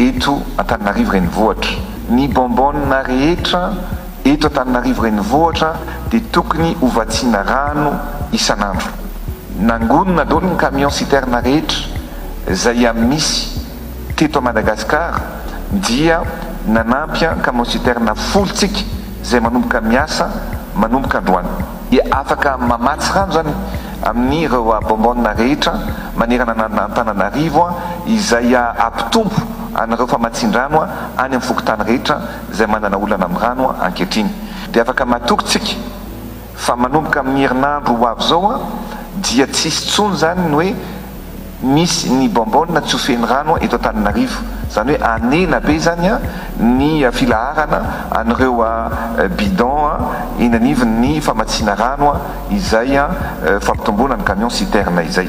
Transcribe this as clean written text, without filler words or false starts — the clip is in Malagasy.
eto Antananarivo Renivohitra. Ny bonbonne rehetra eto Antananarivo Renivohitra dia tokony ho vatsiana rano isan'andro. Nangonina daholo ny camion citerne rehetra izay misy teto Madagascar dia nanampy camion citerne 10 tsika izay manomboka miasa manomboka androany. Dia afaka mamatsy rano izany amin'ireo bonbonne rehetra manerana an'Antananarivo izay hampitombo an'ireo famatsian-drano any amin'ny fokontany rehetra izay manana olana amin'ny rano ankehitriny. Dia afaka matoky tsika fa manomboka amin'ny herinandro ho avy izao dia tsy hisy intsony izany ny hoe misy ny bonbonne tsy ho feno rano eto Antananarivo. Izany hoe hanena be izany ny filaharana an'ireo bidon eny anivon'ny famatsiana rano izay fampitomboana ny camion citerne izay.